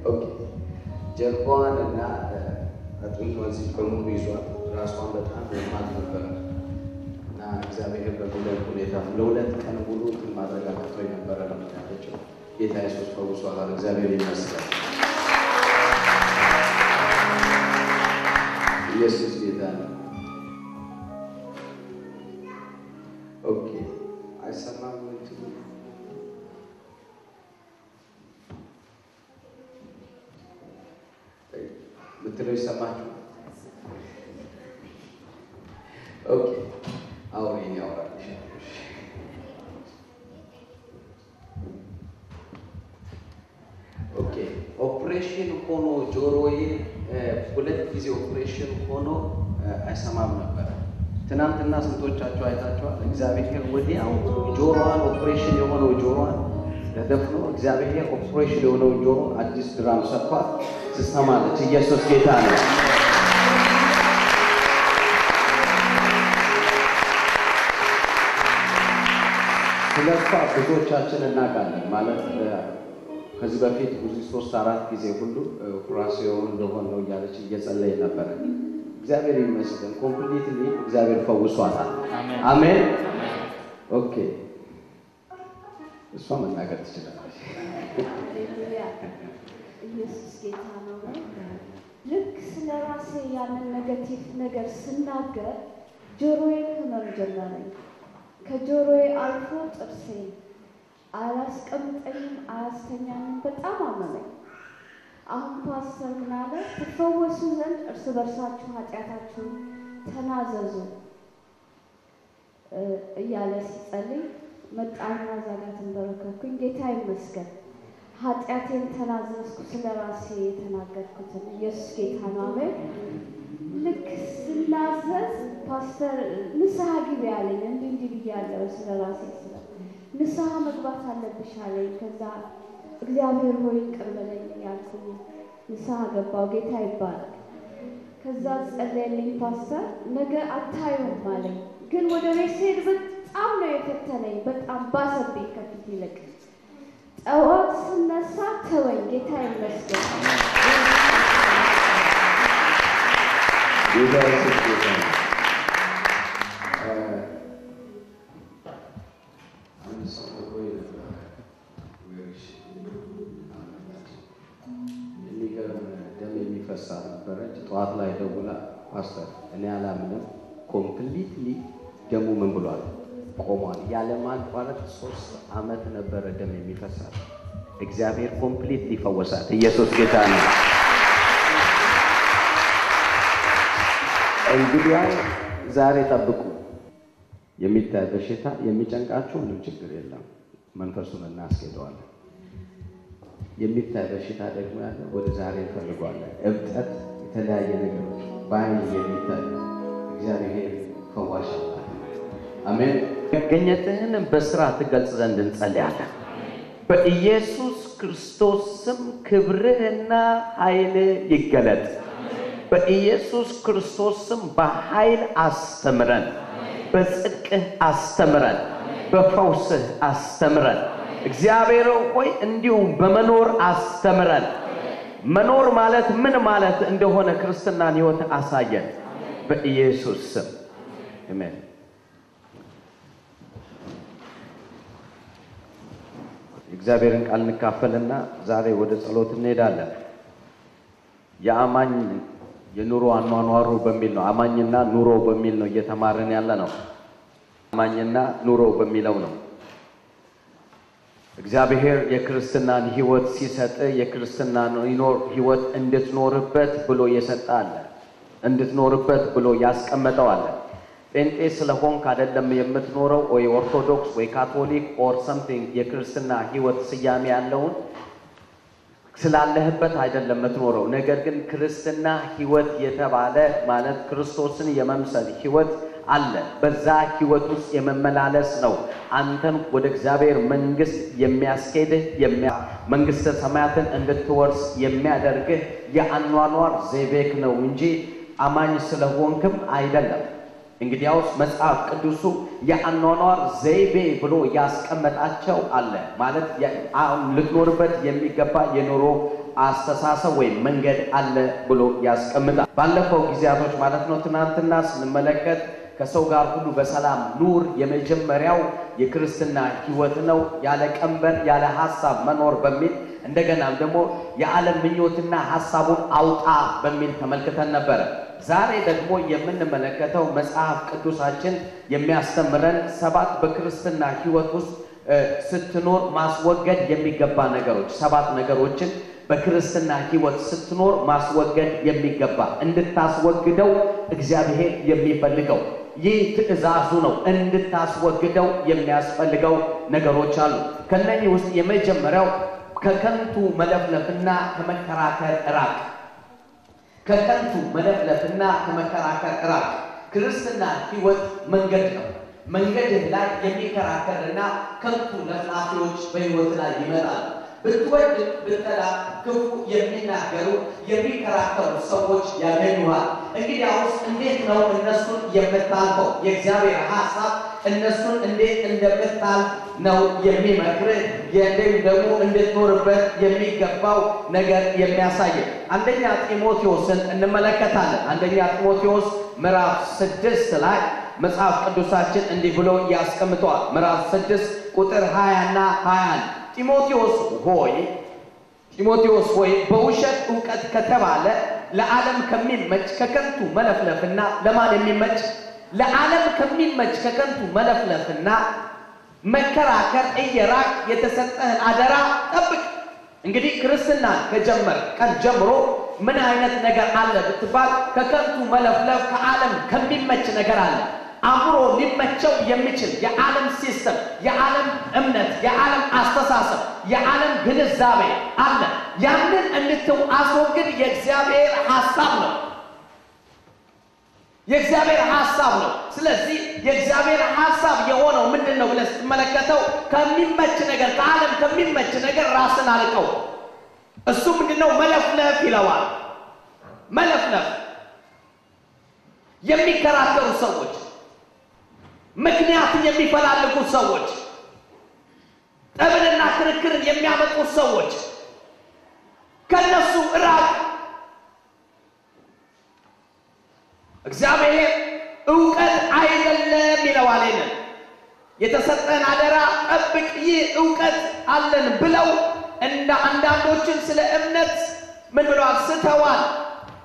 Okay፣ ጀርባዋን እና አጥንቷን እዚህ በሙሉ ይዟል። ራሷን በጣም ያማት ነበረ እና እግዚአብሔር በሚደንቅ ሁኔታ ለ2 ቀን ሙሉ እንትን ማድረግ አቅቶኝ ነበረ ነው ያለችው። ጌታ ኢየሱስ ፈውሷታል። እግዚአብሔር ይመስገን። ኢየሱስ ጌታ ነው። Okay፣ አይሰማም እንትኑ? ምትለው ይሰማችሁ? Okay፣ አውሪ፣ እኔ አወራልሻለሁ። Okay፣ ኦፕሬሽን ሆኖ ጆሮዬ 2 ጊዜ ኦፕሬሽን ሆኖ አይሰማም ነበር። ትናንትና ስንቶቻችሁ አይታችኋል? እግዚአብሔር ወዲያው ጆሮዋን ኦፕሬሽን የሆነው ጆሮዋን ተደፍኖ እግዚአብሔር ኦፕሬሽን የሆነው ጆሮ አዲስ drum ሰጥቷት ትሰማለች። ኢየሱስ ጌታ ነው። ስለሷ ብዙዎቻችን እናውቃለን። ማለት ከዚህ በፊት ብዙ 3-4 ጊዜ ሁሉ ኦፕራሲዮን እንደሆነ ነው እያለች እየጸለየ ነበር። እግዚአብሔር ይመስገን completely እግዚአብሔር ፈውሷታል። አሜን። Okay፣ እሷ መናገር ትችላለች። ሃሌሉያ፣ ኢየሱስ ጌታ ነው። ልክ ስለ ራሴ ያንን negative ነገር ስናገር ጆሮዬን ህመም ጀመረኝ። ከጆሮዬ አልፎ ጥርሴን አላስቀምጠኝም፣ አያስተኛኝም፣ በጣም አመመኝ። አሁን ፓስተር ምን አለ? ትፈወሱ ዘንድ እርስ በርሳችሁ ኃጢአታችሁን ተናዘዙ እያለ ሲጸልይ መጣና እዛ ጋር ተንበረከኩኝ። ጌታ ይመስገን ኃጢአቴን ተናዘዝኩ፣ ስለ ራሴ የተናገርኩትን። ኢየሱስ ጌታ ነው። አሜን። ልክ ስናዘዝ ፓስተር ንስሐ ግቢ አለኝ። እንዲህ እንዲህ ብያለሁ ስለ ራሴ ስለ ንስሐ መግባት አለብሽ አለኝ። ከዛ እግዚአብሔር ሆይ ይቅር በለኝ ያልኩኝ ንስሐ ገባሁ። ጌታ ይባረክ። ከዛ ጸለየልኝ ፓስተር። ነገ አታዩም አለኝ። ግን ወደ ቤት ስሄድ በጣም ነው የፈተነኝ። በጣም ባሰብኝ ከፊት ይልቅ። ጠዋት ስነሳ ተወኝ። ጌታ ይመስገን። ጌታ ኢየሱስ ጌታ ነው። አንድ ሰው ወይ ነበረ ወይሽ የሚገርም ደም የሚፈሳት ነበረች። ጠዋት ላይ ደውላ ፓስተር እኔ አላምንም፣ completely ደሙ ምን ብሏል? ቆሟል። ያለማቋረጥ 3 ዓመት ነበረ ደም የሚፈሳት። እግዚአብሔር completely ፈወሳት። ኢየሱስ ጌታ ነው። እንግዲያው ዛሬ ጠብቁ። የሚታይ በሽታ የሚጨንቃችሁ ምንም ችግር የለም፣ መንፈሱን እናስኬደዋለን። የሚታይ በሽታ ደግሞ ያለ ወደ ዛሬ እንፈልገዋለን። እብጠት፣ የተለያየ ነገሮች በአይን የሚታይ እግዚአብሔር ፈዋሽ አምላክ ነው። አሜን። መገኘትህን በስራ ትገልጽ ዘንድ እንጸልያለን። በኢየሱስ ክርስቶስ ስም ክብርህና ኃይልህ ይገለጥ። በኢየሱስ ክርስቶስ ስም በኃይል አስተምረን፣ በጽድቅህ አስተምረን፣ በፈውስህ አስተምረን። እግዚአብሔር ሆይ እንዲሁም በመኖር አስተምረን። መኖር ማለት ምን ማለት እንደሆነ ክርስትናን ሕይወት አሳየን። በኢየሱስ ስም አሜን። እግዚአብሔርን ቃል እንካፈልና ዛሬ ወደ ጸሎት እንሄዳለን። የአማኝ የኑሮ አኗኗሩ በሚል ነው። አማኝና ኑሮ በሚል ነው እየተማርን ያለነው። አማኝና ኑሮ በሚለው ነው። እግዚአብሔር የክርስትናን ሕይወት ሲሰጥ የክርስትናን ሕይወት እንድትኖርበት ብሎ የሰጠ አለ። እንድትኖርበት ብሎ ያስቀመጠው አለ። ጴንጤ ስለሆንክ አይደለም የምትኖረው፣ ወይ ኦርቶዶክስ ወይ ካቶሊክ or something የክርስትና ሕይወት ስያሜ ያለውን ስላለህበት አይደለም የምትኖረው። ነገር ግን ክርስትና ሕይወት የተባለ ማለት ክርስቶስን የመምሰል ሕይወት አለ። በዛ ሕይወት ውስጥ የመመላለስ ነው አንተን ወደ እግዚአብሔር መንግስት የሚያስኬድህ፣ መንግስተ ሰማያትን እንድትወርስ የሚያደርግህ የአኗኗር ዘይቤክ ነው እንጂ አማኝ ስለሆንክም አይደለም። እንግዲያውስ መጽሐፍ ቅዱሱ የአኗኗር ዘይቤ ብሎ ያስቀመጣቸው አለ። ማለት ልትኖርበት የሚገባ የኑሮ አስተሳሰብ ወይም መንገድ አለ ብሎ ያስቀምጣል። ባለፈው ጊዜያቶች ማለት ነው ትናንትና ስንመለከት ከሰው ጋር ሁሉ በሰላም ኑር የመጀመሪያው የክርስትና ሕይወት ነው፣ ያለ ቀንበር ያለ ሐሳብ መኖር በሚል እንደገናም ደግሞ የዓለም ምኞትና ሐሳቡን አውጣ በሚል ተመልክተን ነበረ። ዛሬ ደግሞ የምንመለከተው መጽሐፍ ቅዱሳችን የሚያስተምረን 7 በክርስትና ሕይወት ውስጥ ስትኖር ማስወገድ የሚገባ ነገሮች፣ 7 ነገሮችን በክርስትና ሕይወት ስትኖር ማስወገድ የሚገባ እንድታስወግደው እግዚአብሔር የሚፈልገው ይህ ትእዛዙ ነው። እንድታስወግደው የሚያስፈልገው ነገሮች አሉ። ከነኚህ ውስጥ የመጀመሪያው ከከንቱ መለፍለፍና ከመከራከር ራቅ። ከከንቱ መለፍለፍና ከመከራከር ራቅ። ክርስትና ሕይወት መንገድ ነው። መንገድህ ላይ የሚከራከርና ከንቱ ለፍላፊዎች በሕይወት ላይ ይመጣሉ። ብትወድ ብትጠላ ክፉ የሚናገሩ የሚከራከሩ ሰዎች ያገኙሃል። እንግዲያውስ እንዴት ነው እነሱን የምታልፈው? የእግዚአብሔር ሐሳብ እነሱን እንዴት እንደምታልፍ ነው የሚመክርህ፣ እንዲሁም ደግሞ እንድትኖርበት የሚገባው ነገር የሚያሳይ አንደኛ ጢሞቴዎስን እንመለከታለን። አንደኛ ጢሞቴዎስ ምዕራፍ 6 ላይ መጽሐፍ ቅዱሳችን እንዲህ ብሎ ያስቀምጠዋል። ምዕራፍ 6 ቁጥር 20 እና 21 ጢሞቴዎስ ሆይ በውሸት ዕውቀት ከተባለ ለዓለም ከሚመች ከከንቱ መለፍለፍና ለማን የሚመች ለዓለም ከሚመች ከከንቱ መለፍለፍና መከራከር እየራቅ የተሰጠህን አደራ ጠብቅ። እንግዲህ ክርስትናን ከጀመር ቀን ጀምሮ ምን አይነት ነገር አለ ብትባል ከከንቱ መለፍለፍ ከዓለም ከሚመች ነገር አለ። አእምሮ ሊመቸው የሚችል የዓለም system፣ የዓለም እምነት፣ የዓለም አስተሳሰብ፣ የዓለም ግንዛቤ አለ። ያንን እንድታስወግድ የእግዚአብሔር ሐሳብ ነው። የእግዚአብሔር ሐሳብ ነው። ስለዚህ የእግዚአብሔር ሐሳብ የሆነው ምንድነው ብለህ ስትመለከተው ከሚመች ነገር ከዓለም ከሚመች ነገር ራስን አልቀው። እሱ ምንድነው? መለፍለፍ ይለዋል። መለፍለፍ፣ የሚከራከሩ ሰዎች፣ ምክንያትን የሚፈላልጉ ሰዎች፣ ጠብንና ክርክርን የሚያመጡ ሰዎች ከነሱ ራቅ። እግዚአብሔር ዕውቀት አይደለም ይለዋል። ይሄንን የተሰጠን አደራ ጠብቅ፣ ይህ ዕውቀት አለን ብለው እንደ አንዳንዶችን ስለ እምነት ምን ብለዋል? ስተዋል።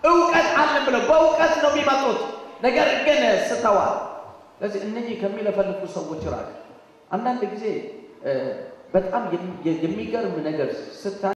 ዕውቀት አለን ብለው በእውቀት ነው የሚመጡት፣ ነገር ግን ስተዋል። ስለዚህ እነኚህ ከሚለፈልፉ ሰዎች ራቅ። አንዳንድ ጊዜ በጣም የሚገርም ነገር ስታይ